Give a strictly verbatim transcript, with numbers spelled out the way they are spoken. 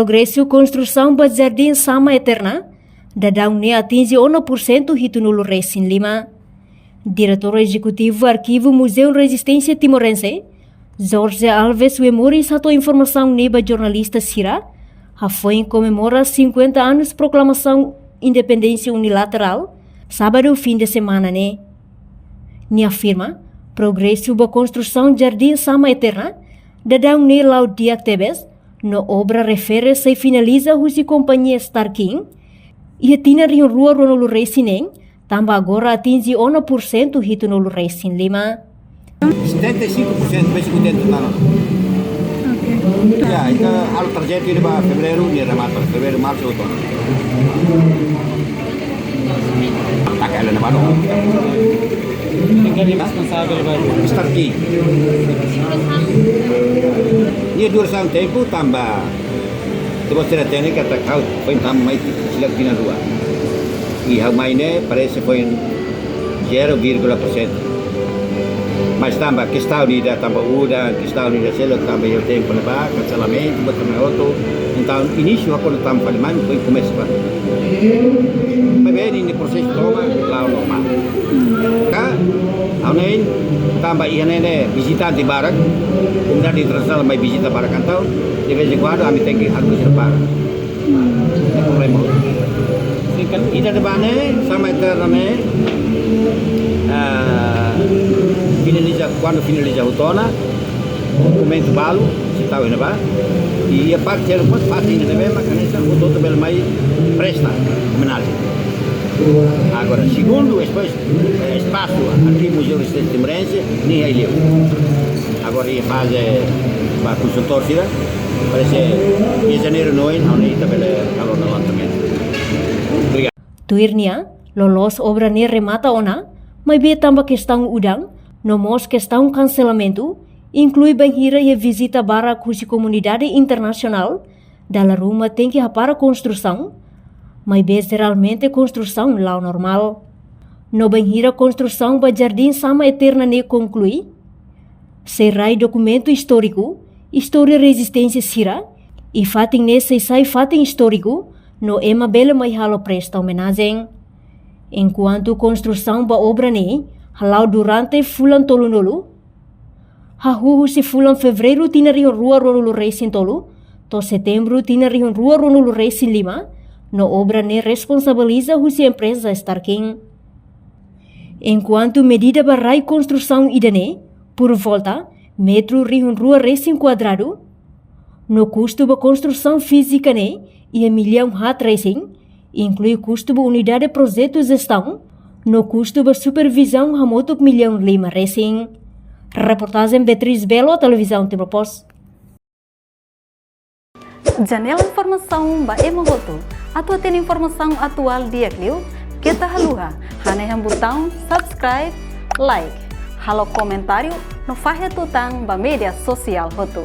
Progresu konstrusaun ba Jardín Sama Eterna daudaun ne'e atinje ona pursentu hitunulu resin lima. Diretór Ezekutivu Arkivu Muzeu Rezisténsia Timorense, Jorge Alves Wemori, hato'o informasaun ne'e ba jornalista sira hafoin komemora cinquenta anos Proklamasaun Independénsia Unilaterál, sábadu fin de semana ne'e. Nia afirma, progresu ba konstrusaun Jardín Sama Eterna daudaun ne'e la'o di'ak tebes, no obra refere sei finaliza husi kompañia Starkin iha tinan rihun rua ruanulu resin neen, tanba agora atinje ona pursentu hitunulu resin lima. Setenta e cinco por cento, mais cinquenta e tanto. Ok. Ya, ita halo trajetu ida ba fevereiru, nia remata fevereiru, marsu, outono. Taka ela na mano. Ken responsavel ba? Starkin. Nia durasaun tempu tanba se você não tem que atacar, foi tanba mai sila tinan rua. I ha'u mai ne'e parese foin zero vírgula pursentu. Mas tanba kestaun ida tanba udan, kestaun ida seluk tanba iha tempu ne'ebá, kanselamentu, buat ne'e hotu. Entaun, inísiu ha'u kuandu tama fali mai, foin komesa ba. Maibé nia prosesu tomak la'o normál. Ka, ha'u-nia, tanba iha ne'e ne'e vizitante barak, komunidade internasionál mai vizita barak, entaun de vez em quando ami tenke aguisar barak. Ne'e problema. Ida-ne'ebá ne'e, Sama Eterna ne'e, ah, finaliza, kuandu finaliza hotu ona, dokumentu balu sei tau iha ne'ebá. I iha parte seluk mós, parte ida ne'ebé mak hanesan hotu-hotu bele mai presta omenajen. Agora, segundu, depois, eh, espasu, Arkivu Muzeu Rezisténsia Timorense, nia iha liu. Agora iha faze ba konsultór sira, parese iha janeiru neen, ha'u-nia ita bele halo ona lantamentu. Obrigadu. Tuir nia, loloos obra ne'e remata ona, maibé tanba kestaun udan, no mós kestaun kanselamentu, inklui bainhira iha vizita barak husi komunidade internasionál, dala ruma tenke hapara konstrusaun, maibé jeralmente konstrusaun la'o normál. No bainhira konstrusaun ba Jardín Sama Eterna ne'e konklui, sei rai dokumentu istóriku, istória rezisténsia sira, i fatin ne'e sei sai fatin istóriku, no ema bele mai halo presta omenajen. Enkuantu konstrusaun ba obra ne'e hala'o durante fulan tolunulu, hahú husi fulan fevereiru tinan rihun rua ruanulu resin tolu, to'o setembru tinan rihun rua ruanulu resin lima, no obra ne'e responsabiliza husi empreza Starkin. Enkuantu medida ba rai konstrusaun ida-ne'e, por volta, metru rihun rua resin kuadradu, no kustu ba konstrusaun fízika ne'e iha millaun haat resin, inklui kustu ba unidade projetu jestaun, no kustu ba supervizaun hamutuk millaun lima resin. Reportajen Beatriz Belo, Televizaun Timor Post. Janela informasaun ba ema hotu. Atu hatene informasaun atuál di'ak liu, keta haluha hanehan butaun subscribe, like, halo komentáriu, no fahe tutan ba média sosiál hotu.